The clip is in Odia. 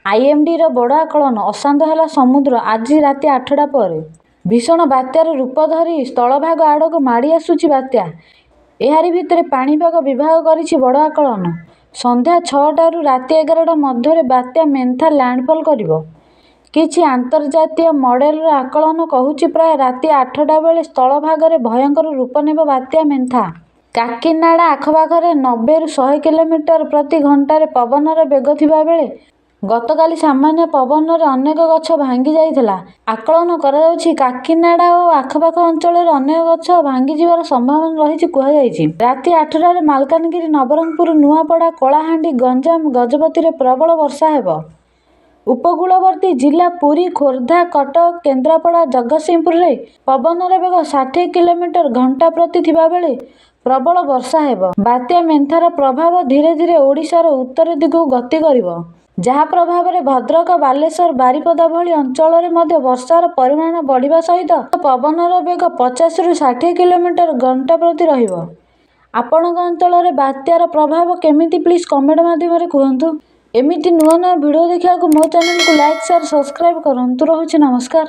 ଆଇଏମଡିର ବଡ଼ ଆକଳନ, ଅଶାନ୍ତ ହେଲା ସମୁଦ୍ର ଆଜି ରାତି 8ଟା ପରେ ଭୀଷଣ ବାତ୍ୟାର ରୂପ ଧରି ସ୍ଥଳଭାଗ ଆଡ଼କୁ ମାଡ଼ି ଆସୁଛି ବାତ୍ୟା। ଏହାରି ଭିତରେ ପାଣିପାଗ ବିଭାଗ କରିଛି ବଡ଼ ଆକଳନ। ସନ୍ଧ୍ୟା 6ଟାରୁ ରାତି 11ଟା ମଧ୍ୟରେ ବାତ୍ୟା ମେନ୍ଥା ଲ୍ୟାଣ୍ଡଫଲ କରିବ। କିଛି ଆନ୍ତର୍ଜାତୀୟ ମଡେଲର ଆକଳନ କହୁଛି ପ୍ରାୟ ରାତି 8ଟା ବେଳେ ସ୍ଥଳଭାଗରେ ଭୟଙ୍କର ରୂପ ନେବ ବାତ୍ୟା ମେନ୍ଥା। କାକିନାଡା ଆଖପାଖରେ 90ରୁ 100 କିଲୋମିଟର ପ୍ରତି ଘଣ୍ଟାରେ ପବନର ବେଗ ଥିବା ବେଳେ ଗତକାଲି ସାମାନ୍ୟ ପବନରେ ଅନେକ ଗଛ ଭାଙ୍ଗି ଯାଇଥିଲା। ଆକଳନ କରାଯାଉଛି କାକିନାଡା ଓ ଆଖପାଖ ଅଞ୍ଚଳରେ ଅନେକ ଗଛ ଭାଙ୍ଗିଯିବାର ସମ୍ଭାବନା ରହିଛି କୁହାଯାଇଛି। ରାତି 8ଟାରେ ମାଲକାନଗିରି, ନବରଙ୍ଗପୁର, ନୂଆପଡା, କଳାହାଣ୍ଡି, ଗଞ୍ଜାମ, ଗଜପତିରେ ପ୍ରବଳ ବର୍ଷା ହେବ। ଉପକୂଳବର୍ତ୍ତୀ ଜିଲ୍ଲା ପୁରୀ, ଖୋର୍ଦ୍ଧା, କଟକ, କେନ୍ଦ୍ରାପଡ଼ା, ଜଗତସିଂହପୁରରେ ପବନର ବେଗ 60 କିଲୋମିଟର ଘଣ୍ଟା ପ୍ରତି ଥିବା ବେଳେ ପ୍ରବଳ ବର୍ଷା ହେବ। ବାତ୍ୟା ମେନ୍ଥାର ପ୍ରଭାବ ଧୀରେ ଧୀରେ ଓଡ଼ିଶାର ଉତ୍ତର ଦିଗକୁ ଗତି କରିବ। ଯାହା ପ୍ରଭାବରେ ଭଦ୍ରକ, ବାଲେଶ୍ୱର, ବାରିପଦା ଭଳି ଅଞ୍ଚଳରେ ମଧ୍ୟ ବର୍ଷାର ପରିମାଣ ବଢ଼ିବା ସହିତ ପବନର ବେଗ 50ରୁ 60 କିଲୋମିଟର ଘଣ୍ଟା ପ୍ରତି ରହିବ। ଆପଣଙ୍କ ଅଞ୍ଚଳରେ ବାତ୍ୟାର ପ୍ରଭାବ କେମିତି ପ୍ଲିଜ୍ କମେଣ୍ଟ ମାଧ୍ୟମରେ କୁହନ୍ତୁ। ଏମିତି ନୂଆ ନୂଆ ଭିଡ଼ିଓ ଦେଖିବାକୁ ମୋ ଚ୍ୟାନେଲକୁ ଲାଇକ୍, ସେୟାର, ସବସ୍କ୍ରାଇବ୍ କରନ୍ତୁ। ରହୁଛି, ନମସ୍କାର।